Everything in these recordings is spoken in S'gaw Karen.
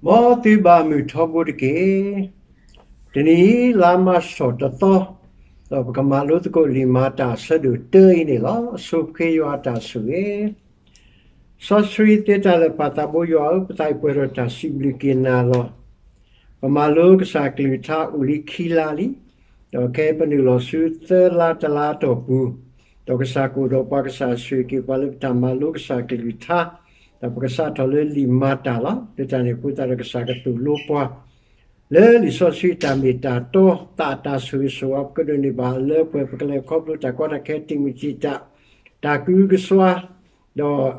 မ်သုဘၣ်မုာ်ထီဘိတက့ၢ်. တနံၤအံၤ လါမၢ်ၡးတသီ, ဒီးပကမၤလိသကိးလံာ်မၤတၢ်အဆၢဒိၣ်တၢအံၤန့ၣ်လီၤ. အဆိပဃ့ယွၤအတၢ်ဆိၣ်ဂ့ၤ, စီဆှံသ့တၢ်လၢာ်ပၢ်သးဘိယွၤဧၢ, ပသးအံၤပှဲၤဒီးတၢ်စံးဘျုးက့ၤနၤလီၤ. ပမၤလိကစၢ်ကလုၢ်ကထါအိၣ်လံခံလါလံ, ဒီးခဲအံၤပနုာ်လီၤဆူသၢလါတလါအတီၢ်ပူၤ, ဒီးကစၢ်ကအိၣ်ဒီးပှၤ ကစၢ်ဆိၣ်ဂ့ၤက့ၤပှၤလၢပတၢ်မၤလိကစၢ်ကလုၢ်ကထါ, ဒီးပကစးထီၣ်လၢလံာ်မၤတၢ်လီၤ. လၢတၢ်န့ၣ်အဃိသတးဒီး ကစၢ်ကသိၣ်လိပှၤ လၢလံာ်စီဆှံတၢ်မ့ၢ်တၢ်တီ, သးအတၢ်ဆိၣ်ဂ့ၤဆိၣ်ဝါ ပကဒိးန့ၢ်ဘၣ်လၢပှဲၤ ပကလဲၤခီဖျိတၢ်ကီတၢ်ခဲ တံာ်မုၢ်တံာ်တာ်, တၢ်ကအုကစွါ, ဒီး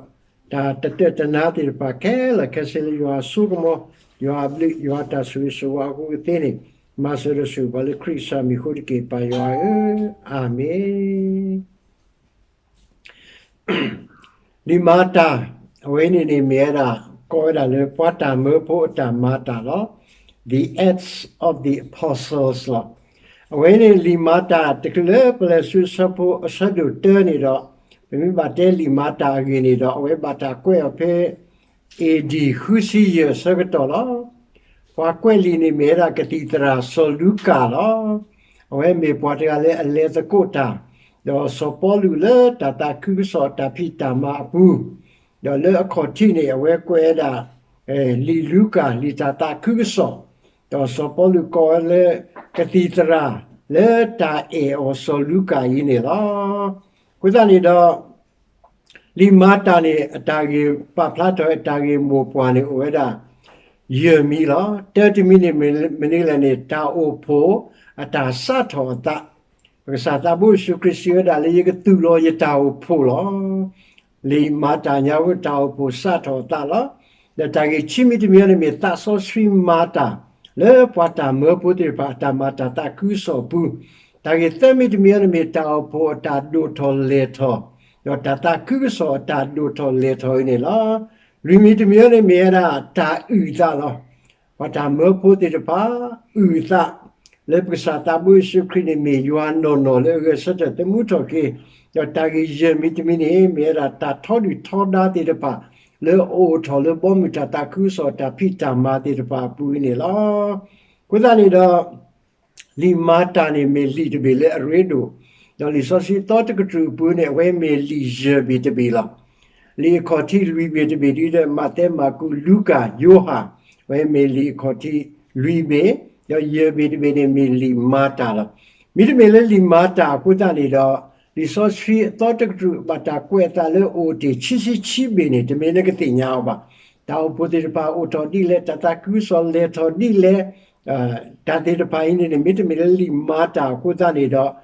တၢ်တတၢၢ်တနါသ့ၣ်တဖၣ်ခဲလၢာ်ခဲဆ့လၢယွၤအစိကမီၤ, ယွၤအဘျုး ယွၤအတၢ်ဆိၣ်ဂ့ၤဆိၣ်ဝါအဃိကသ့န့ၣ်, မၤစၢၤဒီးဆိၣ်ဂ့ၤပှၤလၢခရံာ်ကစၢ်မံၤအဃိတက့ၢ် ပၢ်ယွၤဧၢ, အၤမ့ၣ်. လံာ်မၤတၢ်, အဝဲန့ၣ်န့ၣ်မ့ၢ်ဝဲဒၣ် ကိးဝဲဒၣ်လၢပှၤတၢ်မၢဖိအတၢ်မၤတၢ်လီၤ. The Acts of the Apostles လီၤ. အဝဲန့ၣ်လံာ်မၤတၢ်တချုးလၢပလဲၤဆူအဆၢဖိအဆၢဒိၣ်တၢန့ၣ်ဒီး, ပမ့ၢ်ဘၣ်တဲလံာ်မၤတၢ်အဂ့ၢ်န့ၣ်ဒီး အဝဲဘၣ်တၢ်ကွဲးအီၤဖဲ A D ဃုဆံယဲၢ်အဆၢကတီၢ်လီၤ. ပှၤကွဲးလံာ်န့ၣ်မ့ၢ်ဝဲဒၣ်ကသံၣ်သရၣ်စီၤလူၤကၣ်လီၤ. အဝဲမ့ၢ်ပှၤတဂၤလၢအလဲၤသကိးတၢ်, ဒီးစီၤပီလူးလၢတၢ်သးခုကစီၣ်အတၢ်ဖံးတၢ်မၤအပူၤ, ဒီးလၢအခီၣ်ထံးန့ၣ် အဝဲကွဲးဝဲဒၣ် လံာ်လူၤကၣ် လံာ်တၢ်သးခုကစီၣ်, ဒီးစီၤပီလူးကိးဝဲလၢ ကသံၣ်သရၣ် လၢတၢ်အဲၣ်အီၤစီၤလူၤကၣ်အံၤန့ၣ်လီၤ. အဃိသတးန့ၣ်ဒီး လံာ်မၤတၢ်န့ၣ် အတၢ်ဂ့ၢ်ပာ်ဖျါထီၣ်အတၢ်ဂ့ၢ်မိၢ်ပှၢ်န့ၣ် အိၣ်ဝဲဒၣ် ယဲၢ်မံၤလီၤ. တၢတမံၤန့ၣ်မနုၤလဲၣ်န့ၣ် တၢ်အိၣ်ဖှိၣ်အတၢ်စးထီၣ်အသး, ပကစၢ်သးဘိယ့ၣ်ၡူးခရံာ်စံးဝဲဒၣ်လၢ ယကသူၣ်လီၤယတၢ်အိၣ်ဖှိၣ်လီၤ. လံာ်မၤတၢ်ညါဝဲတၢ်အိၣ်ဖှိၣ်စးထီၣ်အသးလီၤ. ဒီးတၢ်ဂ့ၢ်ခံမံၤတမံၤန့ၣ်မ့ၢ်သးစီဆှံမၤတၢ် လၢပှၤတၢ်မၢဖိသ့ၣ်တဖၣ်အတၢ်မၤတၢ်သးခုကစီၣ်အပူၤ, တၢ်ဂ့ၢ်သၢမံၤတမံၤန့ၣ်မ့ၢ်တၢ်အိၣ်ဖှိၣ်အတၢ်ဒိၣ်ထီၣ်လဲၢ်ထီၣ်, ဒီးတၢ်သးခုကစီၣ်အတၢ်ဒိၣ်ထီၣ်လဲၢ်ထီၣ်အံၤန့ၣ်လီၤ. လွံၢ်မံၤတမံၤန့ၣ်မ့ၢ်ဝဲဒၣ်တၢ်အုၣ်အသးလီၤ. ပှၤတၢ်မၢဖိသ့ၣ်တဖၣ် အုၣ်အသး လၢပကစၢ်သးဘိယ့ၣ်ၡူးခရံာ်န့ၣ်မ့ၢ်ယွၤနီၢ်နီၢ်လၢအဂဲၤဆၢထၢၣ်သမူထီၣ်က့ၤ, ဒီးတၢ်ဂ့ၢ်ယဲၢ်မံၤတမံၤန့ၣ် မ့ၢ်ဝဲဒၣ်တၢ်ထီဒုၣ်ထီဒါသ့ၣ်တဖၣ် လၢအအိၣ်ထီၣ်လၢဘီမုၢ်တၢ်သးခုကစီၣ်တၢ်ဖံးတၢ်မၤသ့ၣ်တဖၣ်အပူၤအံၤန့ၣ်လီၤ. အဃိသတးန့ၣ်ဒီး လံာ်မၤတၢ်န့ၣ်မ့ၢ်လံာ်တဘ့ၣ်လၢအရ့ဒိၣ်, ဒီးလံာ်စီဆှံသီတကတြူၢ်အပူၤန့ၣ် အဝဲမ့ၢ်လံာ်ယဲၢ်ဘ့ၣ်တဘ့ၣ်လီၤ. လံာ်အခီၣ်ထံးလွံၢ်ဘ့ၣ်တဘ့ၣ်ဒ်ဒီး မးသဲ, မၢ်ကူး, လူၤကၣ်, ယိၤဟၣ်, အဝဲမ့ၢ်လံာ်အခီၣ်ထံးလွံၢ်ဘ့ၣ်, ဒီးယဲၢ်ဘ့ၣ်တဘ့ၣ်န့ၣ်မ့ၢ်လံာ်မၤတၢ်လီၤ. မ့တမ့ၢ်လၢလံာ်မၤတၢ်အဃိသတးန့ၣ်ဒီး လံာ်စီဆှံအသီတကတြူၢ်ဘၣ်တၢ်ကွဲးအသးလၢအအိၣ်တ့ၢ်ခံဆံခံဘ့ၣ်န့ၣ် တမ့ၢ်နကသ့ၣ်ညါအီၤဘၣ်. တၢ်အိၣ်ဖှိၣ်သ့ၣ်တဖၣ်အိၣ်ထီၣ်ဒ်လဲၣ်, တၢ်သးခုကစီၣ်လဲၤထီၣ်ဒ်လဲၣ်, တၢ်သ့ၣ်တဖၣ်အံၤန့ၣ်န့ၣ် မ့တမ့ၢ်လၢလံာ်မၤတၢ်အဃိသတးန့ၣ်ဒီး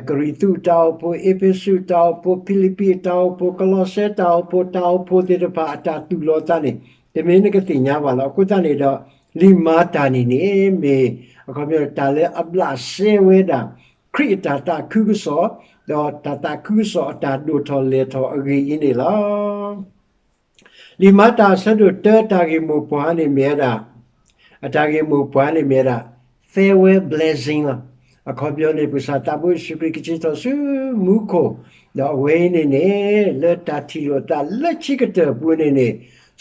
ကရံၣ်သူးအတၢ်အိၣ်ဖှိၣ်, အ့းဖ့းစူးအတၢ်အိၣ်ဖှိၣ်, ဖံလံးပံးအတၢ်အိၣ်ဖှိၣ်, ကလီးစဲတၢ်အိၣ်ဖှိၣ်, တၢ်အိၣ်ဖှိၣ်သ့ၣ်တဖၣ်အတၢ်သူၣ်လီၤသးန့ၣ် တမ့ၢ်နကသ့ၣ်ညါဘၣ်လီၤ. အဃိသတးန့ၣ်ဒီး လံာ်မၤတၢ်န့ၣ်န့ၣ် မ့ၢ်အခီပညီ တၢ်လၢအဘျးစဲဝဲဒၣ် ခရံာ်အတၢ်သးခုကစီၣ်, ဒီးတၢ်သးခုကစီၣ်အတၢ်ဒိၣ်ထီၣ်လဲၤထီၣ်အဂ့ၢ်အံၤန့ၣ်လီၤ. လံာ်မၤတၢ်အဆၢဒိၣ်တၢအတၢ်ဂ့ၢ်မိၢ်ပှၢ်န့ၣ်မ့ၢ်ဝဲဒၣ်, အတၢ်ဂ့ၢ်မိၢ်ပှၢ်န့ၣ်မ့ၢ်ဝဲဒၣ် farewell blessing လီၤ. အခီပညီန့ၣ် ပကစၢ်သးဘိယ့ၣ်ၡူးခရံာ်ကဆ့ထီၣ်ဆူမူခိၣ်, ဒီးအဝဲအံၤန့ၣ်န့ၣ် လၢတၢ်ထံၣ်လိာ်သးလၢခံကတၢၢ်အပူၤန့ၣ်န့ၣ်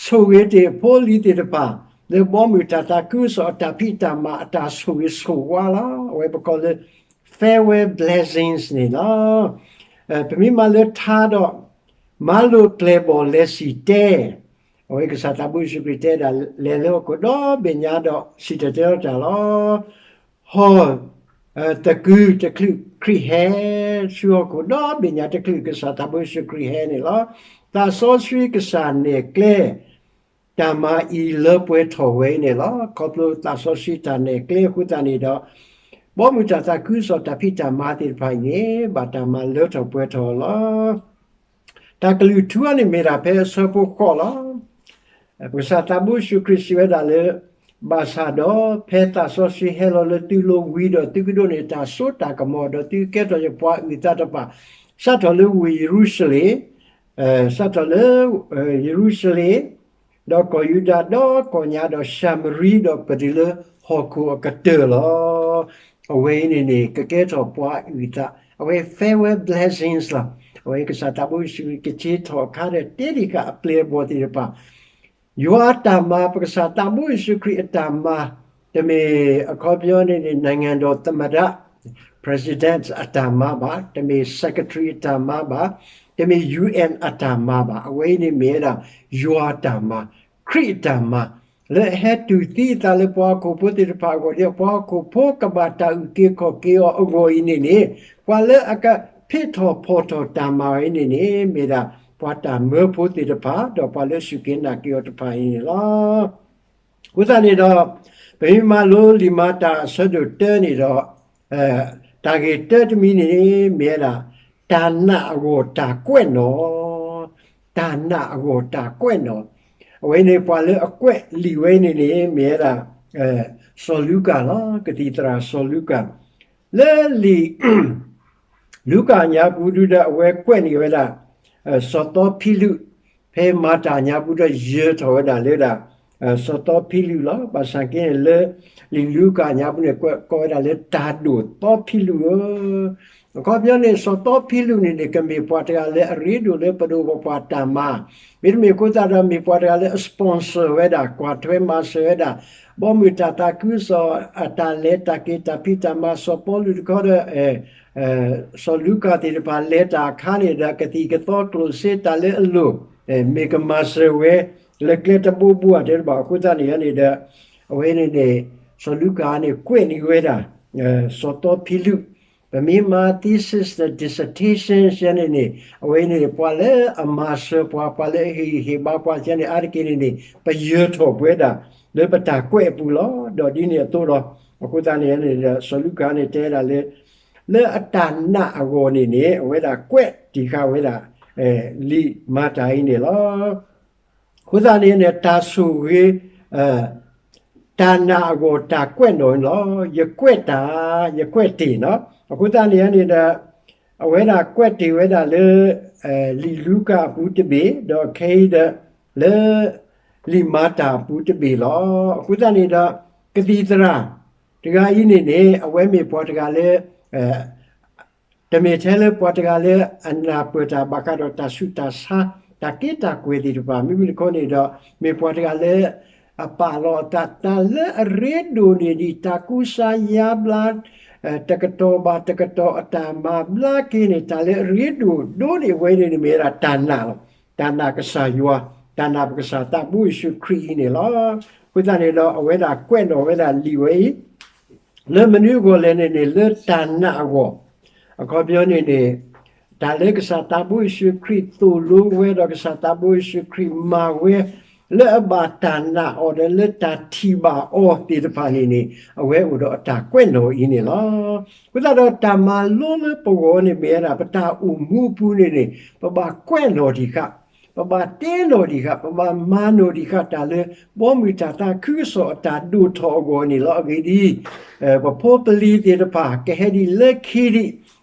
ဆိၣ်ဂ့ၤတ့ၢ်အဖိအလံၤသ့ၣ်တဖၣ် လၢဘီမုၢ်တၢ်သးခုကစီၣ်အတၢ်ဖံးတၢ်မၤအတၢ်ဆိၣ်ဂ့ၤဆိၣ်ဝါလီၤ. အဝဲပကိးလၢ farewell blessings န့ၣ်လီၤ. ပမ့ၢ်မၤလၢထါဒီး မၤလိာ်ပျဲၢ်ဘီၣ်လဲၤစံၣ်တဲ, အဝဲကစၢ်သးဘိယ့ၣ်ၡူးခရံာ်တဲဒၣ် လဲၤလၢဟီၣ်ခိၣ်ဒီဘ့ၣ်ညါဒီးစံၣ်တဲၤတဲလီၤတၢ်လီၤ. ဟီၣ်သကုၤတချုးခရံာ်ဟဲ, ဆူဟီၣ်ခိၣ်ဒီဘ့ၣ်ညါတချုး ကစၢ်သးဘိယ့ၣ်ၡူးခရံာ်ဟဲန့ၣ်လီၤ. သးစီဆှံကစၢ်နဲၣ်ကျဲ တၢ်မၤအံၤလၢပှဲၤထီၣ်ဝဲအံၤန့ၣ်လီၤ. ခီဖျိသးစီဆှံတၢ်နဲၣ်ကျဲအဃိသတးန့ၣ်ဒီး ဘီမုၢ်တၢ်သးခုကစီၣ်တၢ်ဖံးတၢ်မၤသ့ၣ်တဖၣ်အံၤန့ၣ် ဘၣ်တၢ်မၤလၢထီၣ်ပှဲၤထီၣ်လီၤ. တၢ်ကလုၢ်ထူအံၤန့ၣ်မ့ၢ်ဒၣ်ဖဲအဆၢဖိဃိးလီၤ. ပကစၢ်သးဘိယ့ၣ်ၡူးခရံာ်စံးဝဲဒၣ်လၢ ဘၣ်ဆၣ်ဒီးဖဲသးစီဆှံဟဲလီၤလၢသုလိၤဝံၤဒီး သုကဒိးန့ၢ်တၢ်စိတၢ်ကမီၤ ဒီးသုကကဲထီၣ်ယပှၤအုၣ်အသးတဖၣ် စးထီၣ်လၢဝ့ၢ်ယရူၤၡလ့ၣ်, စးထီၣ်လၢ ယရူၤၡလ့ၣ်, ဒီးကီၢ်ယူဒၤ ဒီးကီၢ်ညါ ဒီးၡၤမရံ ဒီးပတုၤလၢဟီၣ်ခိၣ်အကတၢၢ်လီၤ. အဝဲအံၤန့ၣ်န့ၣ် ကကဲထီၣ်ပှၤအုၣ်အသး, အဝဲ farewell blessings လီၤ. အဝဲကစၢ်သးဘိယ့ၣ်ၡူးခရံာ်ကဆ့ထီၣ်အခါဒီး တဲတ့ၢ်ဃာ်အပျဲၢ်အဘီၣ်သ့ၣ်တဖၣ် ယွၤအတၢ်မၤ ပကစၢ်သးဘိယ့ၣ်ၡူးခရံာ်အတၢ်မၤ, တမ့ၢ်အခီပညီန့ၣ်န့ၣ် နိုင်ငံတော်သမ္မတ president အတၢ်မၤဘၣ်, တမ့ၢ် secretary အတၢ်မၤဘၣ်, တမ့ၢ် ယူဢၢၣ် အတၢ်မၤဘၣ်, အဝဲအံၤန့ၣ်မ့ၢ်ဝဲဒၣ် ယွၤအတၢ်မၤ, ခရံာ်အတၢ်မၤ, လၢအဟဲတူၢ်သံအသးလၢပှၤဟီၣ်ခိၣ်ဖိသ့ၣ်တဖၣ်အဂီၢ်ဒီး ပှၤဟီၣ်ခိၣ်ဖိကဘၣ်တၢ်အုၣ်က့ၤခီၣ်က့ၤအီၤအဂီၢ်အံၤန့ၣ်န့ၣ်, ပှၤလၢအကဖ့ၣ်ထီၣ်ဖီၣ်ထီၣ်တၢ်မၤအံၤန့ၣ်န့ၣ် မ့ၢ်ဒၣ်ပှၤတၢ်မၢဖိသ့ၣ်တဖၣ် ဒီးပှၤလၢအစူၢ်က့ၤနာ်က့ၤအီၤတဖၣ်အံၤန့ၣ်လီၤ. အဃိသတးန့ၣ်ဒီး ပမ့ၢ်မၤလိလံာ်မၤတၢ်အဆၢဒိၣ်တၢန့ၣ်ဒီး တၢ်ဂ့ၢ်တၢတမံၤန့ၣ်န့ၣ် မ့ၢ်ဝဲဒၣ် တၢ်နာ်အဂီၢ်တၢ်ကွဲးနီၣ်, တၢ်နာ်အဂီၢ်တၢ်ကွဲးနီၣ်, အဝဲန့ၣ်ပှၤလၢအကွဲးလံာ်ဝဲန့ၣ်န့ၣ် မ့ၢ်ဝဲဒၣ် စီၤလူကၣ်လီၤ, ကသံၣ်သရၣ်စီၤလူကၣ်, လၢလံာ် လူကၣ်ညါပူၤဒုဒီး အဝဲကွဲးန့ၢ်ဝဲဒၣ် စီၤသီဖံလုး, ဖဲမၤတၢ်ညါပူၤဒီးယၢၤထီၣ်ဝဲဒၣ်လၢဒၣ် စီၤသီဖံလုးလီၤ. ဘၣ်ဆၣ်က့န့ၣ်လၢ လံာ်လူကၣ်ညါပူၤန့ၣ် ကိးဝဲဒၣ်လၢတၢ်ဒိၣ်သီဖံလုးဧၢ, အခီပညီန့ၣ် စီၤသီဖံလုးန့ၣ်န့ၣ် ကမ့ၢ်ပှၤတဂၤလၢအရ့ဒိၣ်လၢပဒိၣ်ပပှၢ်တၢ်မၤ, မ့တမ့ၢ်အဃိသတးဒီး မ့ၢ်ပှၤတဂၤလၢအ sponsor ဝဲဒၣ် ကွၢ်ထွဲမၤစၢၤဝဲဒၣ် ဘီမုၢ်တၢ်သးခုကစီၣ်အတၢ်လဲၤတၢ်က့ၤတၢ်ဖံးတၢ်မၤ စီၤပီလူးတခီဒီး စီၤလူကၣ်သ့ၣ်တဖၣ်လဲၤတၢ်အခါန့ၣ်ဒီး ကသံၣ်ကသီကျိၣ်စ့တၢ်လၢအလိၣ် မ့ၢ်ကမၤစၢၤဝဲ လၢကျဲတဘိဘိအတဲတဘၣ် အဃိသတးန့ၣ်န့ၣ်ဒီး အဝဲန့ၣ်န့ၣ် စီၤလူကၣ်န့ၣ်ကွဲးန့ၢ်ဝဲဒၣ် စီၤသီဖံလုး, ပမ့ၢ်မၤ thesis ဒီး dissertation ယဲန့ၣ်န့ၣ် အဝဲန့ၣ် ပှၤလၢအမၤစၢၤပှၤ ပှၤလၢအဟ့ၣ်ဂံၢ်ဟ့ၣ်ဘါပှၤယဲန့ၣ် အါတက့ၢ်န့ၣ်န့ၣ် ပယၢၤထီၣ်ပဝဲဒၣ် လၢပတၢ်ကွဲးအပူၤလီၤ. ဒီးဒ်န့ၣ်အသိးဒီး အဃိသတးန့ၣ်န့ၣ်ဒီး စီၤလူကၣ်န့ၣ်တဲဒၣ်လၢ လၢအတၢ်နာ်အဂီၢ်န့ၣ်န့ၣ် အဝဲဒၣ်ကွဲးတံၢ်ဃာ်ဝဲဒၣ် လံာ်မၤတၢ်အံၤန့ၣ်လီၤ. အဃိသတးန့ၣ်န့ၣ် တၢ်ဆိၣ်ဂ့ၤ တၢ်နာ်အဂီၢ်တၢ်ကွဲးနီၣ်န့ၣ်လီၤ. ယကွဲးတၢ်, ယကွဲးတ့ၢ်နီၤ. အဃိသတးန့ၣ်န့ၣ်ဒီး အဝဲဒၣ်ကွဲးတ့ၢ်ဝဲဒၣ်လၢ လံာ်လူကၣ်အပူၤတဘ့ၣ်, ဒီးခဲအံၤဒီး လၢ လံာ်မၤတၢ်အပူၤတဘ့ၣ်လီၤ. အဃိသတးန့ၣ်ဒီး ကသံၣ်သရၣ် တဂၤအံၤန့ၣ်န့ၣ် အဝဲမ့ၢ်ပှၤတဂၤလၢ တမ့ၢ်ထဲလၢပှၤတဂၤလၢအနၢ်ပၢၢ်တၢ်ဘၣ်ဃးဒီးတၢ်ဆူးတၢ်ဆါ တၢ်က့တၢ်ကွဲၢ်သ့ၣ်တဖၣ် မ့မ့ၢ်တခီန့ၣ်ဒီး မ့ၢ်ပှၤတဂၤလၢ အပာ်လီၤအသး တၢ်လၢအရ့ဒိၣ်န့ၢ်ဒံး တၢ်ကူစါယါဘျါ တကတီၢ်ဘၣ်တကတီၢ်အတၢ်မၤဘျါက့ၤန့ၣ် တၢ်လၢအရ့ဒိၣ်ဒိၣ်န့ၢ်အဝဲန့ၣ်န့ၣ် မ့ၢ်ဝဲဒၣ်တၢ်နာ်လီၤ. တၢ်နာ်ကစၢ်ယွၤ, တၢ်နာ်ပကစၢ်သးဘိယ့ၣ်ၡူးခရံာ်အံၤန့ၣ်လီၤ. အဃိသတးန့ၣ်ဒီး အဝဲဒၣ်ကွဲးနီၣ်ဝဲဒၣ်လံာ်ဝဲအံၤ လၢမနုၤအဂီၢ်လဲၣ်န့ၣ်န့ၣ် လၢတၢ်နာ်အဂီၢ်, အခီပညီန့ၣ်န့ၣ် တၢ်လၢကစၢ်သးဘိယ့ၣ်ၡူးခရံာ်သိၣ်လိဝဲဒီးကစၢ်သးဘိယ့ၣ်ၡူးခရံာ်မၤဝဲ လၢအဘၣ်တၢ်နာ်အီၤဒီးလၢတၢ်ထံၣ်ဘၣ်အီၤသ့ၣ်တဖၣ်န့ၣ်န့ၣ် အဝဲအိၣ်ဒီးအတၢ်ကွဲးနီၣ်အံၤန့ၣ်လီၤ. အဃိသတးဒီးတၢ်မၤလိလၢပဂီၢ်န့ၣ်မ့ၢ်ဝဲဒၣ် ပတၢ်အိၣ်မူအပူၤန့ၣ်န့ၣ် ပဘၣ်ကွဲးနီၣ်ဒံးဃာ်, ပဘၣ်တဲနီၣ်ဒံးဃာ်, ပဘၣ်မၤနီၣ်ဒံးဃာ်တၢ်လၢ ဘီမုၢ်တၢ်သးခုကစီၣ်အတၢ်ဒိၣ်ထီၣ်အဂီၢ်န့ၣ်လီၤ. အဂ့ၢ်ဒ်အံၤ, ပဖိပလံၤသ့ၣ်တဖၣ် ကဟဲဒံးလၢခံဒံး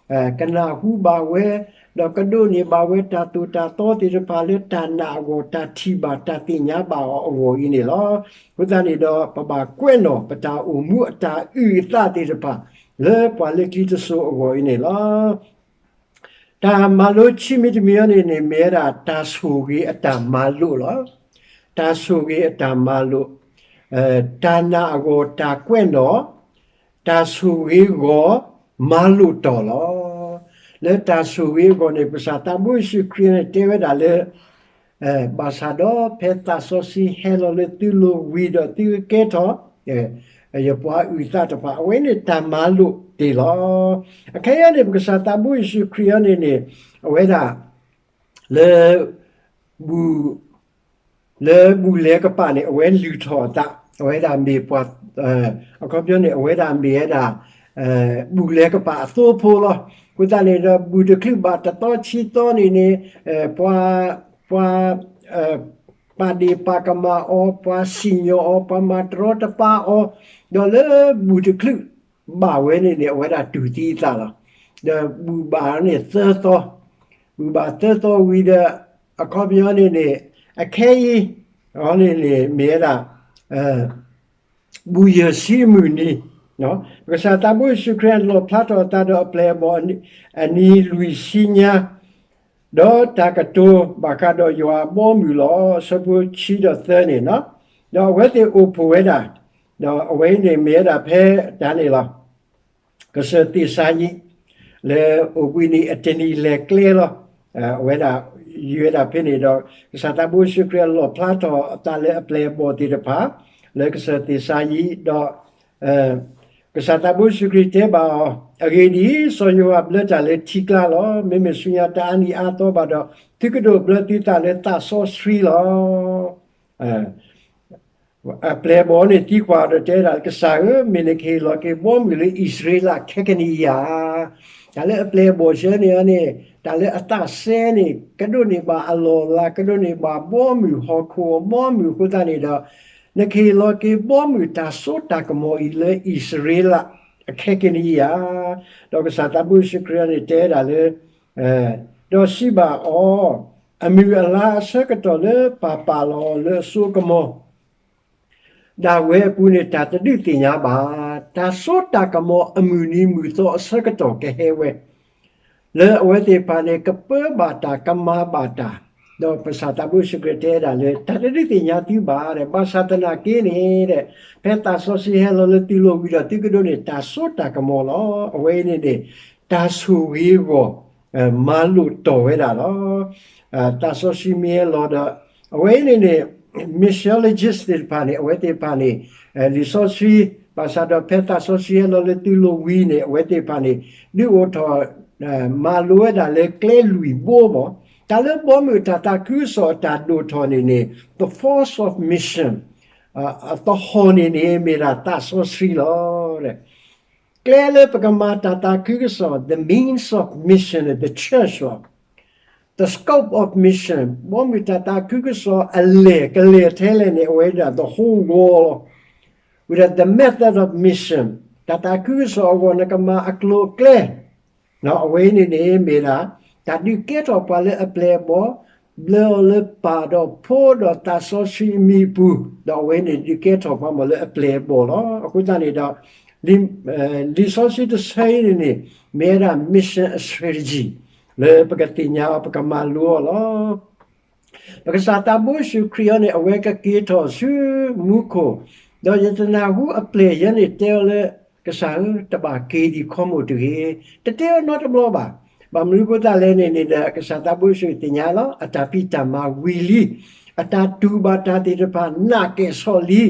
ကနၢ်ဟူဘၣ်ဝဲ ဒီးကဒိးန့ၢ်ဘၣ်ဝဲတၢ်သိၣ်တၢ်သီသ့ၣ်တဖၣ်လၢတၢ်နာ်အဂီၢ် တၢ်ထံၣ်ဘၣ်တၢ်သ့ၣ်ညါဘၣ်အီၤအဂီၢ်အံၤန့ၣ်လီၤ. အဃိသတးန့ၣ်ဒီး ပဘၣ်ကွဲးနီၣ်ပတၢ်အိၣ်မူအတၢ်အုၣ်အသးသ့ၣ်တဖၣ် လၢပှၤလၢခံတစိၤအဂီၢ်အံၤန့ၣ်လီၤ. တၢ်မၤလိခံမံၤတမံၤအံၤန့ၣ်န့ၣ် မ့ၢ်ဝဲဒၣ်တၢ်ဆိၣ်ဂ့ၤအတၢ်မၤလိာ်လီၤ. တၢ်ဆိၣ်ဂ့ၤအတၢ်မၤလိာ်, တၢ်နာ်အဂီၢ်တၢ်ကွဲးနီၣ်, တၢ်ဆိၣ်ဂ့ၤအဂီၢ် မၤလိာ်တီၢ်လီၤ. လၢတၢ်ဆိၣ်ဂ့ၤအဂီၢ်န့ၣ် ပကစၢ်သးဘိယ့ၣ်ၡူးခရံာ်န့ၣ်တဲဝဲဒၣ်လၢ ဘၣ်ဆၣ်ဒီးဖဲသးစီဆှံဟဲလီၤလၢသုလိၤဝံၤဒီးသုကကဲထီၣ် ယပှၤအုၣ်သးတဖၣ် အဝဲန့ၣ်တၢ်မၤလိာ်တ့ၢ်လီၤ. အခဲအံၤန့ၣ် ပကစၢ်သးဘိယ့ၣ်ၡူးခရံာ်အံၤန့ၣ်န့ၣ် အဝဲဒၣ် လၢ ဘူၣ် လၢဘူၣ်လဲၤကပၤန့ၣ် အဝဲလုၢ်ထီၣ်အသး အဝဲဒၣ်မ့ၢ်ပှၤ အခီပညီန့ၣ် အဝဲဒၣ်မ့ၢ်ဝဲဒၣ် ဘူၣ်လဲၤကပၤအသိဖိလီၤ. အဃိသတးန့ၣ်ဒီး ဘူၣ်တချုးဘၣ်တသီဆံသီန့ၣ်န့ၣ် ပှၤ ပှၤ ပာ်ဒ့ၣ်ပာ်ကမၣ်အီၤ, ပှၤစံၣ်ညီၣ်အီၤ, ပှၤမၤတရီတပါအီၤ, ဒီးလၢဘူၣ်တချုးဘၣ်ဝဲန့ၣ်န့ၣ် အဝဲဒၣ်တူၢ်သံအသးလီၤ. ဒီးဘူၣ်ဘၣ်န့ၣ်သၢသီ, ဘူၣ်ဘၣ်သၢသီဝံၤဒီး အခီပညီန့ၣ်န့ၣ် အခဲအံၤ အန့ၣ်န့ၣ် မ့ၢ်ဝဲဒၣ် ဘူၣ်ယဲၢ်ဆံမုၢ်နံၤ, ပကစၢ်သးဘိယ့ၣ်ၡူးခရံာ်လီၣ်ဖျါထီၣ်အသးဒီးအပျဲၢ်အဘီၣ် အနံၤလွံၢ်ဆံညါ ဒီးတၢ်ကတိၤဘၣ်ဃးဒီးယွၤအဘီအမုၢ်လီၤ. အဆၢဖိခံဒီးသၢန့ၣ်, ဒီးအဝဲသ့ၣ်အိၣ်ဖှိၣ်ဝဲဒၣ်, ဒီးအဝဲအံၤန့ၣ်မ့ၢ်ဝဲဒၣ်ဖဲတၢ်န့ၣ်လီၤ. ကစၢၢ်သ့ၣ်စၤယံး လၢအိၣ်ဘှံးနံၤအတနံၤလဲၤကျဲလီၤ. အဝဲဒၣ် ယံၤဝဲဒၣ်ဖဲန့ၣ်ဒီး ကစၢ်သးဘိယ့ၣ်ၡူးခရံာ်အလီၣ်ဖျါထီၣ်အသးလၢအပျဲၢ်အဘီၣ်သ့ၣ်တဖၣ် လၢကစၢၢ်သ့ၣ်စၤယံးဒီး ကစၢ်သးဘိယ့ၣ်ၡူးခရံာ်တဲဘၣ်အီၤ, အဂ့ၢ်ဒ်အံၤ, စီၤယိၤဟၣ်ဘျၢတၢ်လၢထံကျါလီၤ. မ့မ့ၢ်ဆူညါတၢ်အါနံၣ်အါသီဘၣ်ဒီး သုကဒိးဘျၢသုသးလၢသးစီဆှံလီၤ. အပျဲၢ်အဘီၣ်န့ၣ်သံကွၢ်ဒီးတဲဒၣ်, ကစၢ်ဧၢ, မ့ၢ်နကဟ့ၣ်လီၤက့ၤဘီမုၢ်လၢအံၣ်စရ့လးခဲကနံၣ်အံၤဧါ. တၢ်လၢအပျဲၢ်အဘီၣ်ဆၢန့ၣ်န့ၣ် တၢ်လၢအသးစဲန့ၣ် ကဒိးန့ၢ်ဘၣ်အလီၢ်အလၤ, ကဒိးန့ၢ်ဘၣ်ဘီမုၢ်ဟီၣ်ခိၣ်အဘီမုၢ်အဃိသတးန့ၣ်ဒီး နကဟ့ၣ်လီၤက့ၤဘီမုၢ်တၢ်စိတၢ်ကမီၤအံၤလၢအံၣ်စရ့လးအခဲကနံၣ်အံၤဧါ. ဒီးကစၢ်သးဘိယ့ၣ်ၡူးခရံာ်န့ၣ်တဲဒၣ်လၢ ဒီးစံးဘၣ်အီၤ, အမုၢ်အလါအဆၢကတီၢ်လၢပၢ်ပာ်လီၤအီၤလၢအစိအကမီၤ ဒၣ်ဝဲအပူၤန့ၣ် တၢ်တဒုးသ့ၣ်ညါဘၣ်. တၢ်စိတၢ်ကမီၤအမုၢ်နံၤမုၢ်သီအဆၢကတီၢ်ကဟဲဝဲ လၢအဝဲသ့ၣ်တဖၣ်န့ၣ် ကပၢဘၣ်တၢ်ကမၤဘၣ်တၢ်, ဒီးကစၢ်သးဘိယ့ၣ်ၡူးခရံာ်တဲဒၣ်လၢ တၢ်တဒုးသ့ၣ်ညါသုဘၣ်, ဘၣ်ဆၣ်သနာ်က့န့ၣ် ဖဲသးစီဆှံဟဲလီၤလၢသုလိၤဝံၤဒီး သုကဒိးန့ၢ်တၢ်စိတၢ်ကမီၤလီၤ. အဝဲအံၤန့ၣ်န့ၣ် တၢ်ဆိၣ်ဂ့ၤအဂီၢ် မၤလိာ်တီၢ်ဝဲဒၣ်လီၤ. သးစီဆှံမ့ၢ်ဟဲလီၤဒီး အဝဲအံၤန့ၣ်န့ၣ် missiologist သ့ၣ်တဖၣ်န့ၣ် အဝဲသ့ၣ်တဖၣ်န့ၣ် လံာ်စီဆှံ ဘၣ်ဆၣ်ဒီးဖဲသးစီဆှံဟဲလီၤလၢသုလိၤဝံၤန့ၣ် အဝဲသ့ၣ်တဖၣ်န့ၣ် ဒုးအိၣ်ထီၣ် မၤလိဝဲဒၣ်လၢကျဲလွံၢ်ဘိမး. တၢ်လၢဘီမုၢ်တၢ်သးခုကစီၣ်အတၢ်ဒိၣ်ထီၣ်န့ၣ်န့ၣ် the force of mission အသဟီၣ်န့ၣ်န့ၣ် မ့ၢ်ဒၣ်သးစီဆှံလီၤ. ကျဲလၢပကမၤတၢ်သးခုကစီၣ် the means of mission န့ၣ် the church လီၤ. The scope of mission ဘီမုၢ်တၢ်သးခုကစီၣ်အလဲၢ်ကလဲၢ်ထဲလဲၣ်န့ၣ် အဝဲဒၣ် the whole world လီၤ. ဝံၤဒီး the method of mission တၢ်သးခုကစီၣ်အဂီၢ် နကမၤအကျိၤအကျဲ အဝဲအံၤန့ၣ်န့ၣ် မ့ၢ်ဒၣ် တၢ်ဒုးကဲထီၣ်ပှၤလၢအပျဲၢ်အဘီၣ်, ဘျၢအီၤလၢပၢ်ဒီးဖိဒီးသးစီဆှံအမံၤအပူၤ, ဒီးအဝဲန့ၣ်ဒုးကဲထီၣ်ပှၤမ့ၢ်လၢအပျဲၢ်အဘီၣ်လီၤ. အဃိသတးန့ၣ်ဒီး လံာ်စီဆှံတဆၢအံၤန့ၣ်န့ၣ် မ့ၢ်ဝဲဒၣ် mission strategy လၢပကသ့ၣ်ညါအီၤ ပကမၤလိအီၤလီၤ. ပကစၢ်သးဘိယ့ၣ်ၡူးခရံာ်အံၤန့ၣ် အဝဲကက့ၤထီၣ်ဆူမူခိၣ်, ဒီးယတနၢ်ဟူအပျဲၢ်ယဲန့ၣ်တဲအီၤလၢ ကစၢ်ဧၢ, တဘၣ်က့ၤဒံးခီမိၣ်တဂ့ၤ, တတဲအီၤနီတဘျီဘၣ်. ဘၣ်မနုၤအဃိသတးလဲၣ်န့ၣ်န့ၣ်ဒီး ကစၢ်သးဘိယ့ၣ်ၡူးသ့ၣ်ညါလီၤ, အတၢ်ဖံးတၢ်မၤဝံၤလံ, အတၢ်တူၢ်ဘၣ်တၢ်သ့ၣ်တဖၣ် နးကဲၣ်ဆိးလံ,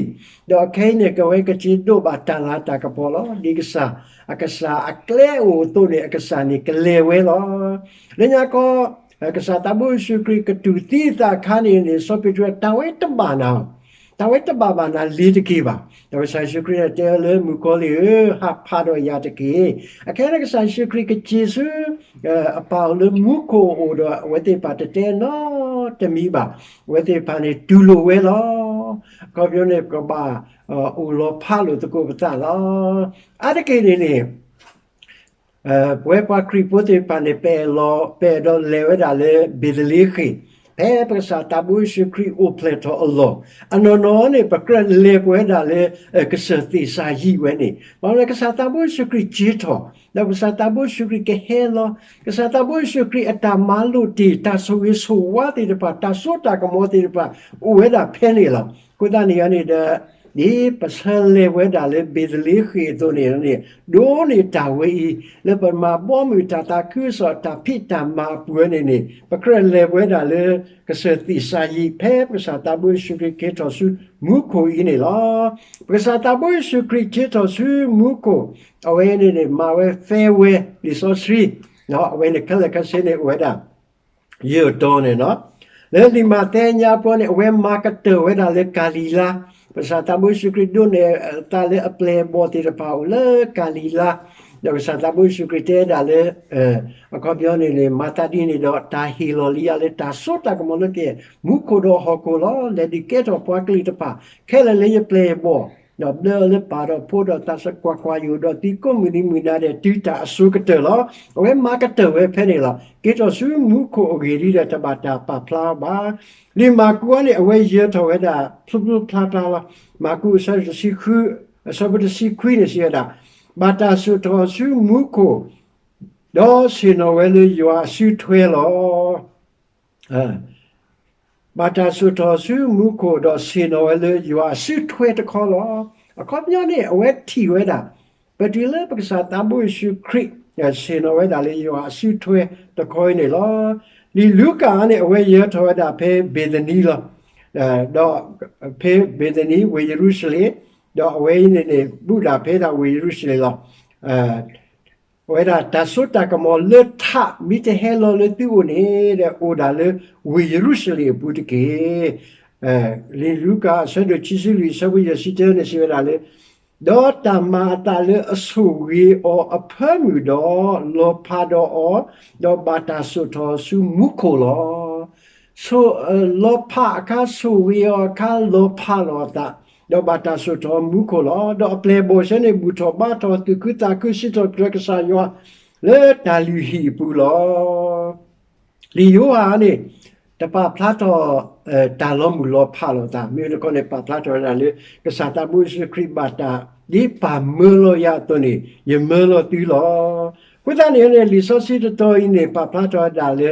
ဒီးအခဲအံၤန့ၣ် ကဝဲကက့ၤဒိးဘၣ်တၢ်လၤတၢ်ကပီၤလီၤ. ဒ်ကစၢ်, အကစၢ်အကျဲအိၣ်အသိးန့ၣ် အကစၢ်န့ၣ်ကလဲၤဝဲလီၤ. လၢညါခီ ကစၢ်သးဘိယ့ၣ်ၡူးခရံာ်ကတူၢ်သံအသးအခါန့ၣ်န့ၣ် စီၤပ့းတရူး တၢ်ဝဲတဘၣ်နၤ, တၢ်ဝဲတဘၣ်ဘၣ်နၤလ့ၤတက့ၢ်ဘၣ်. ဒီးကစၢ်ယ့ၣ်ၡူးခရံာ်တဲအီၤလၢ မုၣ်ကီၤလံၢ်ဧၢ, ဟးဖးဒီးယၤတက့ၢ်. အခဲအံၤန့ၣ် ကစၢ်ယ့ၣ်ၡူးခရံာ်ကစၢ်ဆူ အပၢ်အိၣ်လၢမူခိၣ်အအိၣ်ဒီး အဝဲသ့ၣ်တဖၣ်တတဲနီတမံၤဘၣ်. အဝဲသ့ၣ်တဖၣ်န့ၣ်တူၢ်လိာ်ဝဲလီၤ. အခီပညီန့ၣ် ပကဘၣ်အိၣ်လီၤဖးလိာ်သကိးပသးလီၤ. အါတက့ၢ်န့ၣ်န့ၣ် ပဝဲပှၤခရံာ်ဖိသ့ၣ်တဖၣ်န့ၣ် ပအဲၣ်လီၤ, ပအဲၣ်ဒိးလဲၤဝဲဒၣ်လၢဘ့းသလ့ဃ့ၣ်, ဖဲပကစၢ်သးဘိယ့ၣ်ၡူးခရံာ်အိၣ်ဖျဲၣ်ထီၣ်အလီၢ်, အနီၢ်နီၢ်န့ၣ် ပကြၢးလဲၤပှဲၤဝဲဒၣ်လၢ ကစၢၢ်သ့ၣ်စၤယံးဝဲန့ၣ်, ဘၣ်မနုၤကစၢ်သးဘိယ့ၣ်ၡူးခရံာ်က့ၤထီၣ်, ဒီးကစၢ်သးဘိယ့ၣ်ၡူးခရံာ်ကဟဲလီၤ, ကစၢ်သးဘိယ့ၣ်ၡူးခရံာ်အတၢ်မၤလိာ်တ့ၢ် တၢ်ဆိၣ်ဂ့ၤဆိၣ်ဝါသ့ၣ်တဖၣ် တၢ်စိတၢ်ကမီၤသ့ၣ်တဖၣ် အိၣ်ဝဲဒၣ်ဖဲန့ၣ်လီၤ. အဃိသတးန့ၣ်န့ၣ်ဒီး ဒ်ပဆၢလဲၤဝဲဒၣ်လၢဘ့းသလ့ဃ့ၣ်အသိးန့ၣ်န့ၣ် ဒိးန့ၢ်တၢ်ဝဲအံၤ လၢပမၤဘီမုၢ်တၢ်သးခုကစီၣ်တၢ်ဖံးတၢ်မၤအပူၤန့ၣ်န့ၣ် ပကြၢးလဲၤဝဲဒၣ်လၢ ကစၢၢ်သ့ၣ်စၤယံး ဖဲပကစၢ်သးဘိယ့ၣ်ၡူးခရံာ်က့ၤထီၣ်ဆူမူခိၣ်အံၤန့ၣ်လီၤ. ပကစၢ်သးဘိယ့ၣ်ၡူးခရံာ်က့ၤထီၣ်ဆူမူခိၣ်, အဝဲန့ၣ်န့ၣ် မၤဝဲ farewell လံာ်စီဆှံ, အဝဲန့ၣ်ခဲလၢာ်ခဲဆ့န့ၣ်အိၣ်ဝဲဒၣ် ယဲၢ်တီၤန့ၣ်လီၤ. လၢလံာ်မးသဲညါပူၤန့ၣ် အဝဲမၤကတၢၢ်ဝဲဒၣ်လၢကၤလံၤလါ, ပကစၢ်သးဘိယ့ၣ်ၡူးခရံာ်ဒိးန့ၢ်အသးလၢအပျဲၢ်အဘီၣ်သ့ၣ်တဖၣ်အိၣ်လၢကၤလံၤလါ, ဒီးကစၢ်သးဘိယ့ၣ်ၡူးခရံာ်တဲဒၣ်လၢ အခီပညီန့ၣ်န့ၣ် မၤသးဒ်န့ၣ်ဒီး တၢ်ဟ့ၣ်လီၤလံယၤလၢတၢ်စိတၢ်ကမီၤလၢကဲ မူခိၣ်ဒီးဟီၣ်ခိၣ်လီၤ. လဲၤဒုးကဲထီၣ်ပှၤကလုာ်တဖၣ် ခဲလၢာ်လၢယပျဲၢ်ယဘီၣ်, ဒီးဘျၢအီၤလၢပၢ်ဒီးဖိဒီးသးစီဆှံ ကွၢ်ကွၢ်ယအိၣ်ဒီးသုကိးမုၢ်နံၤမုၢ်နၤဒဲး တုၤတၢ်အစိၤကတၢၢ်လီၤ. အဝဲမၤကတၢၢ်ဝဲဖဲန့ၣ်လီၤ. က့ၤထီၣ်ဆူမူခိၣ်အဂ့ၢ်ဒ်ဒီး တဘၣ်တၢ်ပာ်ဖျါအီၤဘၣ်. လံာ်မၢ်ကူးန့ၣ် အဝဲယၢၤထီၣ်ဝဲဒၣ် ဖျိဖျိဖျါဖျါလီၤ. မၢ်ကူး အဆၢတဆံဃု, အဆၢဖိတဆံခွံန့ၣ်စံးဝဲဒၣ်, ဘၣ်တၢ်စိာ်ထီၣ်ဆူမူခိၣ် ဒီးဆ့ၣ်နီၤဝဲလၢယွၤအစုထွဲလီၤ. ဘၣ်တၢ်စိာ်ထီၣ်ဆူမူခိၣ်ဒီးဆ့ၣ်နီၤဝဲလၢယွၤအစုထွဲတခီလီၤ. အခီပညီန့ၣ် အဝဲထံၣ်ဝဲဒၣ် ပတုၤလၢပကစၢ်သးဘိယ့ၣ်ၡူးခရံာ် ဆ့ၣ်နီၤဝဲဒၣ်လၢယွၤအစုထွဲတခီအံၤန့ၣ်လီၤ. လံာ်လူၤကၣ်န့ၣ် အဝဲယၢၤထီၣ်ဝဲဒၣ်ဖဲဘ့ၤသနံလီၤ. ဒီးဖဲဘ့ၤသနံဝ့ၢ်ယရူၤၡလ့ၣ်, ဒီးအဝဲအံၤန့ၣ်န့ၣ် ဘူးဒၣ်ဖဲဒၣ်ဝ့ၢ်ယရူၤၡလ့ၣ်လီၤ. အဝဲဒၣ်တၢ်စိတၢ်ကမီၤလၢထးမ့ၢ်တဟဲလီၤလၢသုအိၣ်န့ၣ် ဒီးအိၣ်ဒၣ်လၢဝ့ၢ်ယရူၤၡလ့ၣ်အပူၤတက့ၢ်. လံာ်လူၤကၣ်အဆၢဒိၣ်ခံဆံလွံၢ် အဆၢဖိယဲၢ်ဆံတၢန့ၣ် စံးဝဲဒၣ်လၢ ဒီးတၢ်မၤအသးလၢအဆိၣ်ဂ့ၤအီၤအဖၢမုၢ်ဒီး လီၤဖးဒီးအီၤ, ဒီးဘၣ်တၢ်စိာ်ထီၣ်ဆူမူခိၣ်လီၤ. ဆိၣ်, လီၤဖးအခါ ဆိၣ်ဂ့ၤအီၤအခါ လီၤဖးလီၤအသး, ဒီးဘၣ်တၢ်စိာ်ထီၣ်မူခိၣ်လီၤ. ဒီးအပျဲၢ်အဘီၣ်ဆၢန့ၣ် ဘူၣ်ထီၣ်ဘါထီၣ် သူၣ်ခုသးခု စံးထီၣ်ပတြၢၤကစၢ်ယွၤ လၢတၢ်လုၢ်ဟံၣ်အပူၤလီၤ. လံာ်ယိၤဟၣ်န့ၣ် တပာ်ဖျါထီၣ် တၢ်လီၤမုၢ်လီၤဖးလိာ်သး, မ့ၢ်တခီန့ၣ် ပာ်ဖျါထီၣ်ဝဲဒၣ်လၢ ကစၢ်သးဘိယ့ၣ်ၡူးခရံာ်ဘၣ်တၢ် ဒ်ပၢ်မၢလီၤယၤအသိးန့ၣ် ယမၢလီၤသုလီၤ. အဃိသတးန့ၣ်န့ၣ် လံာ်စီဆှံတတီၤအံၤန့ၣ် ပာ်ဖျါထီၣ်ဝဲဒၣ်လၢ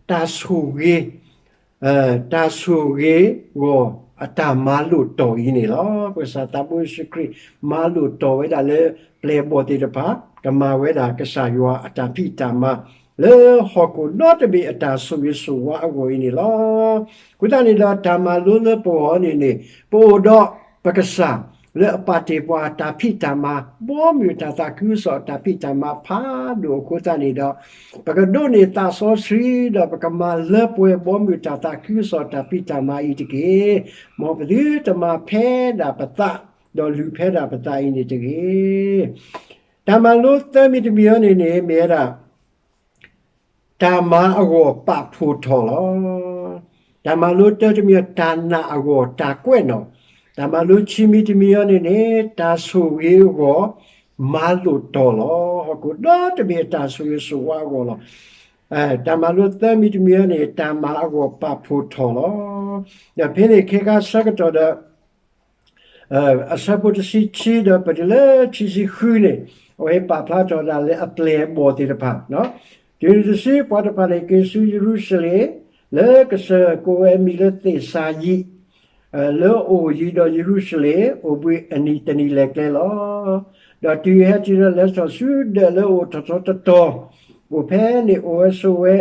တၢ်ဆိၣ်ဂ့ၤ တၢ်ဆိၣ်ဂ့ၤအဂီၢ်အတၢ်မၤလိာ်တီၢ်အံၤန့ၣ်လီၤ. ပကစၢ်သးဘိယ့ၣ်ၡူးခရံာ် မၤလိာ်တီၢ်ဝဲဒၣ်လၢ ပျဲၢ်အဘီၣ်သ့ၣ်တဖၣ် ကမၤဝဲဒၣ်ကစၢ်ယွၤအတၢ်ဖံးတၢ်မၤ လၢဟီၣ်ခိၣ်ဒီတဘ့ၣ်အတၢ်ဆိၣ်ဂ့ၤဆိၣ်ဝါအဂီၢ်အံၤန့ၣ်လီၤ. အဃိသတးန့ၣ်ဒီး တၢ်မၤလိလၢပဂီၢ်န့ၣ်န့ၣ် ပအိၣ်ဒီးပကစၢ် လၢအပာ်တ့ၢ်ပှၤတၢ်ဖံးတၢ်မၤ ဘီမုၢ်တၢ်သးခုကစီၣ်အတၢ်ဖံးတၢ်မၤဖးဒိၣ်အဃိသတးန့ၣ်ဒီး ပကဒိးန့ၢ်သးစီဆှံ ဒီးပကမၤလၢပှဲၤဘီမုၢ်တၢ်သးခုကစီၣ်တၢ်ဖံးတၢ်မၤအံၤတက့ၢ်. မ်ပသုတမၤဖဲဒၣ်ပသး ဒီးလူၤဖဲဒၣ်ပသးအံၤန့ၣ်တဂ့ၤ. တၢ်မၤလိသၢမံၤတမံၤအံၤန့ၣ်န့ၣ် မ့ၢ်ဝဲဒၣ် တၢ်မၤအဂီၢ်ပာ်ဖှိၣ်ထီၣ်လီၤ. တၢ်မၤလိတၢတမံၤအံၤ တၢ်နာ်အဂီၢ်တၢ်ကွဲးနီၣ်. တၢ်မၤလိခံမံၤတမံၤအံၤန့ၣ်န့ၣ် တၢ်ဆိၣ်ဂ့ၤအဂီၢ် မၤလိာ်တီၢ်လီၤ. ဟီၣ်ခိၣ်ဒီတဘ့ၣ်အတၢ်ဆိၣ်ဂ့ၤဆိၣ်ဝါအဂီၢ်လီၤ. တၢ်မၤလိသၢမံၤတမံၤအံၤန့ၣ် တၢ်မၤအဂီၢ်ပာ်ဖှိၣ်ထီၣ်လီၤ. ဒီးဖဲန့ၣ်ခဲခါဆၢကတီၢ်ဒီး အဆၢဖိတဆံခံဒီးပတုၤလၢခံဆံဃုန့ၣ် အဝဲပာ်ဖျါထီၣ်ဒၣ်လၢအပျဲၢ်အဘီၣ်သ့ၣ်တဖၣ်, တုၤနုၤတစု ပှၤတဖၣ်န့ၣ် က့ၤဆူယရူၤၡလ့ၣ် လၢကစၢၢ်ကိးဝဲအမံၤလၢသ့ၣ်စၤယံး, လၢအအိၣ်ယံၤဒီးယရူၤၡလ့ၣ် အိၣ်ဘှံးအနံၣ်တနံၣ်လဲၤကျဲလီၤ. ဒီးတုၤဟဲတုၤဒီးလဲၤထီၣ်ဆူဒၢးလၢအအိၣ်ထီၣ်ထီတတီၤ, အိၣ်ဖဲန့ၣ်အိၣ်ဝဲဆိးဝဲ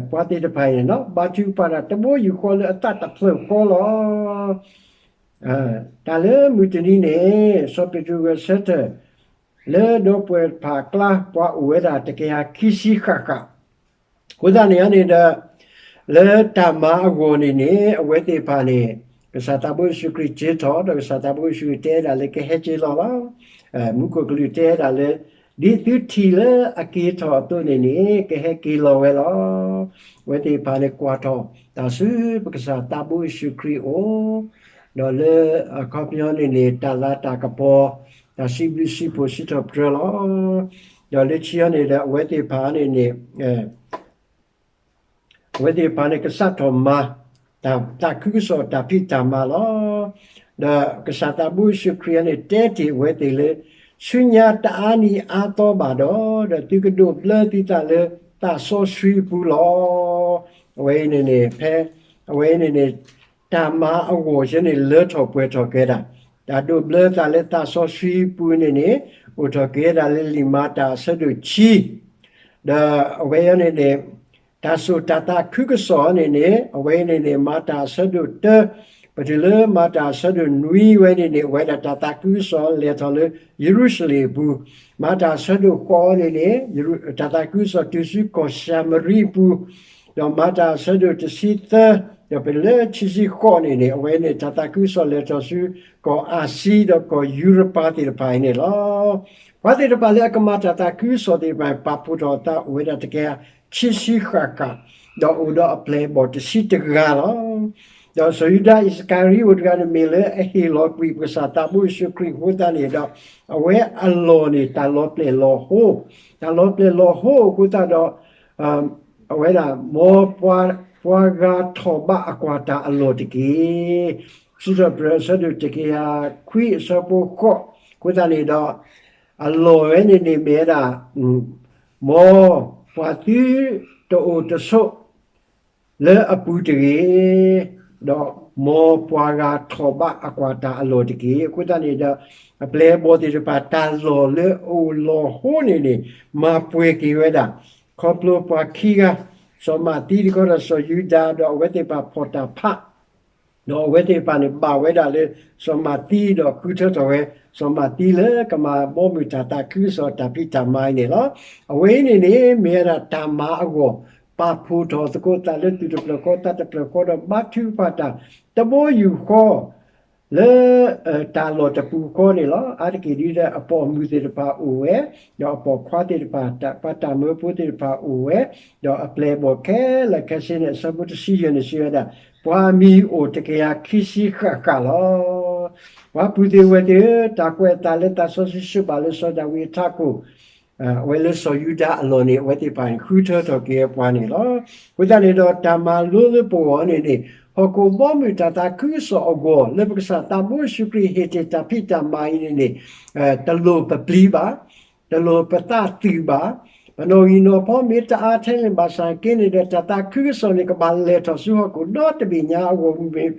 ပှၤသ့ၣ်တဖၣ်အံၤန့ၣ် ဘါထုကဖၣ်တၢ်တဘိယူၢ်ဃီလၢအသးတဖျၢၣ်ဃီလီၤ. တၢ်လၢမုၢ်တနံၤန့ၣ် စီၤပ့းတရူးဂဲၤဆၢထၢၣ် လၢဒီပုၢ်ဝဲၢ်တဖၣ်အကျါ ပှၤအိၣ်ဝဲဒၣ်တကယၤခံဆံဃၣ်ဃၣ်, အဃိသတးန့ၣ်န့ၣ်ဒီး လၢတၢ်မၤအဂီၢ်န့ၣ်န့ၣ် အဝဲသ့ၣ်တဖၣ်န့ၣ် ကစၢ်သးဘိယ့ၣ်ၡူးခရံာ်စၢထီၣ် ဒီးကစၢ်သးဘိယ့ၣ်ၡူးခရံာ်တဲဒၣ်လၢကဟဲက့ၤလီၤလီၤ. မူခိၣ်ကလူးတဲဒၣ်လၢ ဒ်သုထံၣ်လၢအက့ၤထီၣ်အသိးန့ၣ်န့ၣ် ကဟဲက့ၤလီၤဝဲလီၤ. အဝဲသ့ၣ်တဖၣ်န့ၣ်ကွၢ်ထီၣ်တၢ်ဆူပကစၢ်သးဘိယ့ၣ်ၡူးခရံာ်အအိၣ်, ဒီးလၢအခီပညီန့ၣ်န့ၣ် တၢ်လၤတၢ်ကပီၤ တၢ်စံးဘျုးစံးဖှိၣ်စံးထီၣ်ပတြၢၤလီၤ. ဒီးလၢခံအံၤန့ၣ်ဒီး အဝဲသ့ၣ်တဖၣ်န့ၣ်န့ၣ် အဝဲသ့ၣ်တဖၣ်န့ၣ် ကစးထီၣ်မၤ တၢ်သးခုကစီၣ်တၢ်ဖံးတၢ်မၤလီၤ. ဒီးကစၢ်သးဘိယ့ၣ်ၡူးခရံာ်န့ၣ် တဲတ့ၢ်အဝဲသ့ၣ်လၢ ဆူညါတအါနံၤအါသီဘၣ်ဒီး ဒီးသုကဒိးဘျၢသုသးလၢသးစီဆှံအပူၤလီၤ. အဝဲအံၤန့ၣ်န့ၣ် ဖဲ အဝဲအံၤန့ၣ်န့ၣ် တၢ်မၤအဂီၢ်ဆၢန့ၣ် လၢထီၣ်ပှဲၤထီၣ်က့ၤဒၣ်, တၢ်ဒိးဘျၢသးလၢသးစီဆှံအပူၤန့ၣ်န့ၣ် အိၣ်ထီၣ်က့ၤဒၣ်လၢလံာ်မၤတၢ်အဆၢဒိၣ်ခံ ဒီးအဝဲအံၤန့ၣ်န့ၣ် တၢ်စိာ်တၢ်သးခုကစီၣ်န့ၣ်န့ၣ် အဝဲအံၤန့ၣ်န့ၣ် မၤတၢ်အဆၢဒိၣ်တၢ ပတုၤလၢမၤတၢ်အဆၢဒိၣ်နွံဝဲန့ၣ်န့ၣ် အဝဲဒၣ်တၢ်သးခုကစီၣ်လဲၤထီၣ်လၢယရူၤၡလ့ၣ်အပူၤ, မၤတၢ်အဆၢဒိၣ်ဃိးန့ၣ်န့ၣ် တၢ်သးခုကစီၣ်တုၤဆူကီၢ်ၡၤမရံအပူၤ, ဒီးမၤတၢ်အဆၢဒိၣ်တဆံသၢ ဒီးပတုၤလၢခံဆံဃိးန့ၣ်န့ၣ် အဝဲန့ၣ် တၢ်သးခုကစီၣ်လဲၤထီၣ်ဆူကီၢ်အၤစံဒီးကီၢ်ယူရပၤသ့ၣ်တဖၣ်အံၤန့ၣ်လီၤ. ပှၤသ့ၣ်တဖၣ်လၢအကမၤတၢ်သးခုကစီၣ်သ့ၣ်တဖၣ် ပာ်ဖှိၣ်ထီၣ်အသးအိၣ်ဝဲဒၣ်တကယၤခံဆံဃၣ်ဃၣ်, ဒီးအိၣ်ဒီးအပျဲၢ်အဘီၣ်တဆံတဂၤလီၤ. ဒီးစီၤယူဒၤအံၣ်စကၤရံအိၣ်တဂၤန့ၣ်မ့ၢ်လၢအဟ့ၣ်လီၤကွံာ်ပကစၢ်သးဘိယ့ၣ်ၡူးခရံာ်အဃိသတးန့ၣ်ဒီး အဝဲအလီၢ်န့ၣ် တၢ်လီၤပျဲၢ်လီၤဟိ, တၢ်လီၤပျဲၢ်လီၤဟိအဃိသတးဒီး အဝဲဒၣ် မ်ပှၤဂၤထီၣ်ဘးအကွၢ်တၢ်အလီၢ်တက့ၢ်. စံးထီၣ်ပတြၢၤအဆၢဒိၣ်တကယၤခွံအဆၢဖိဃိး, အဃိသတးန့ၣ်ဒီး အလီၢ်ဝဲန့ၣ်န့ၣ်မ့ၢ်ဝဲဒၣ် မ်ပှၤသုတအိၣ်တဆိး လၢအပူၤတဂ့ၤ, ဒီးမ်ပှၤဂၤထီၣ်ဘးအကွၢ်တၢ်အလီၢ်တက့ၢ်. အဃိသတးန့ၣ်ဒီး အပျဲၢ်အဘီၣ်သ့ၣ်တဖၣ် တၢ်လီၢ်လၢအအိၣ်လီၤဟိန့ၣ်န့ၣ် မၤပှဲၤက့ၤဝဲဒၣ် ခီဖျိပှၤခံဂၤ, စီၤမၤသံတခီဒီးစီၤယူဒၤ, ဒီးအဝဲသ့ၣ်တဖၣ်ဖီၣ်တၢ်ဖး ဒီးအဝဲသ့ၣ်တဖၣ်န့ၣ် ဘၣ်ဝဲဒၣ်လၢ စီၤမၤသံ ဒီးဃုထၢထီၣ်ဝဲ စီၤမၤသံလၢကမၤဘီမုၢ်တၢ်သးခုကစီၣ်တၢ်ဖံးတၢ်မၤအံၤန့ၣ်လီၤ. အဝဲအံၤန့ၣ်န့ၣ် မ့ၢ်ဝဲဒၣ်တၢ်မၤအဂီၢ်, ပာ်ဖှိၣ်ထီၣ်သကိးသးလၢသူၣ်တဖျၢၣ်ဃီသးတဖျၢၣ်ဃီ ဒီးဘါထုကဖၣ်တၢ် တဘိယူၢ်ဃီ လၢ တၢ်လီၢ်တပူၤဃီန့ၣ်လီၤ. အါတက့ၢ်ဒ်ဒီးအပိာ်မုၣ်သ့ၣ်တဖၣ်အိၣ်ဝဲ, ဒီးအပိာ်ခွါသ့ၣ်တဖၣ်, ပှၤတၢ်မၢဖိသ့ၣ်တဖၣ်အိၣ်ဝဲ, ဒီးအပျဲၢ်အဘီၣ်ခဲလၢာ်ခဲဆ့န့ၣ် အဆၢဖိတဆံယဲၢ်န့ၣ်စံးဝဲဒၣ်, ပှၤအမံၤအိၣ်တကယၤခံဆံဃၣ်ဃၣ်လီၤ. ပှၤပုၢ်သ့ၣ်ဝဲၢ်သ့ၣ်ဧၢ, တၢ်ကွဲးအသးလၢသးစီဆှံစံးဘၣ်လၢစီၤဒၤဝံးအထးခိၣ် အဝဲလၢစီၤယူဒၤအလီၢ်န့ၣ် အဝဲသ့ၣ်တဖၣ်န့ၣ် ဃုထၢထီၣ်က့ၤပှၤန့ၣ်လီၤ. အဃိသတးန့ၣ်ဒီး တၢ်မၤလိလၢပဂီၢ်န့ၣ်န့ၣ် ဟီၣ်ခိၣ်ဘီမုၢ်တၢ်သးခုကစီၣ်အဂီၢ် လၢပကစၢ်သးဘိယ့ၣ်ၡူးခရံာ်ဟ့ၣ်တ့ၢ်တၢ်ဖံးတၢ်မၤအံၤန့ၣ်န့ၣ် တလိၣ်ပပျံၤဘၣ်, တလိၣ်ပသးသုးဘၣ်. ပနီၣ်ဂံၢ်နီၣ်ဖီမ့ၢ်တအါထဲန့ၣ်ဘၣ်ဆၣ်က့န့ၣ်ဒီး တၢ်သးခုကစီၣ်န့ၣ် ကဘၣ်လဲၤထီၣ်ဆူဟီၣ်ခိၣ်ဒီတဘ့ၣ်ညါအဂီၢ်မ့ၢ်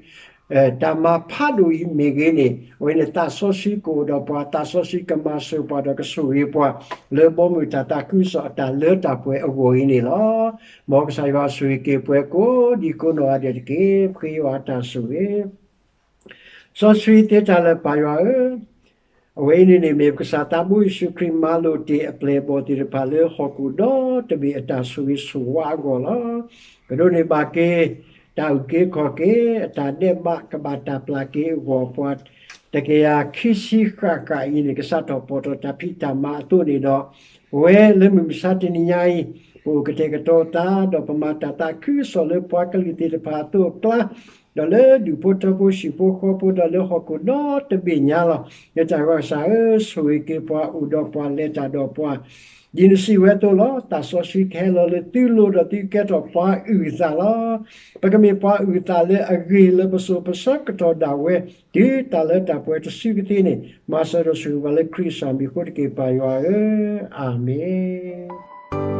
တၢ်မၤဖးဒိၣ်အံၤမ့ၢ်ဂ့ၤန့ၣ် အဝဲန့ၣ်သးစီဆှံကအိၣ်ဒီးပှၤ, သးစီဆှံကမၤစၢၤပှၤဒီးကဆိၣ်ဂ့ၤပှၤ လၢဘီမုၢ်တၢ်သးခုကစီၣ်အတၢ်လၢတၢ်ပှဲၤအဂီၢ်အံၤန့ၣ်လီၤ. မ်ကစၢ်ယွၤဆိၣ်ဂ့ၤက့ၤပှၤကိးဒံကိးနီၢ်ဂၤဒဲးတက့ၢ်. ပဃ့ယွၤအတၢ်ဆိၣ်ဂ့ၤ စီဆှံသ့တၢ်လၢပၢ်ယွၤဧၢ, အဝဲအံၤန့ၣ်န့ၣ် မ့ၢ်ပကစၢ်သးဘိယ့ၣ်ၡူးခရံာ်မၤလိာ်တ့ၢ်အပျဲၢ်အဘီၣ်သ့ၣ်တဖၣ်လၢဟီၣ်ခိၣ်ဒီတဘ့ၣ်အတၢ်ဆိၣ်ဂ့ၤဆိၣ်ဝါအဂီၢ်လီၤ. ကဒိးန့ၢ်ဘၣ်က့ၤ တၢ်အုၣ်က့ၤခီၣ်က့ၤ အတၢ်ဒဲးဘးကဘၣ်တၢ်ပျၢ်က့ၤအဂီၢ် ပှၤတကယၤခံဆံဃၣ်ဃၣ်အံၤန့ၣ် ကစးထီၣ်ပိာ်ထီၣ်တၢ်ဖံးတၢ်မၤအသိးန့ၣ်ဒီး ပဝဲလၢမုၢ်မဆါတနံၤညါအံၤ ပအိၣ်ကတဲာ်ကတီၤသး ဒီးပမၤတၢ်သးခုကစီၣ်လၢပှၤကလုာ်သ့ၣ်တဖၣ်အသိးအကျါ ဒီးလၢဒူၣ်ဖိထၢဖိဟံၣ်ဖိဃီဖိဒီးလၢဟီၣ်ခိၣ်ဒီတဘ့ၣ်ညါလီၤ. ယတၢ်ဂီၤစၢ်ဧၢ, ဆိၣ်ဂ့ၤက့ၤပှၤ အိၣ်ဒီးပှၤလဲၤတၢ်ဒီးပှၤ ဒ်နစံးဝဲအသိးလီၤ. တၢ်စီဆှံကဟဲလီၤလၢသုလိၤဒီးသုကကဲထီၣ်ပှၤအုၣ်အသးလီၤ. ပကမ့ၢ်ပှၤအုၣ်အသးလၢအဂ့ၤလၢပစိၤပဆၢကတီၢ်ဒၣ်ဝဲ တုၤတၢ်လၢတၢ်ပှဲၤတစုကသ့န့ၣ် မၤစၢၤဒီးဆိၣ်ဂ့ၤပှၤလၢခရံာ်အမံၤအဃိတက့ၢ် ပၢ်ယွၤဧၢ, အၤမ့ၣ်.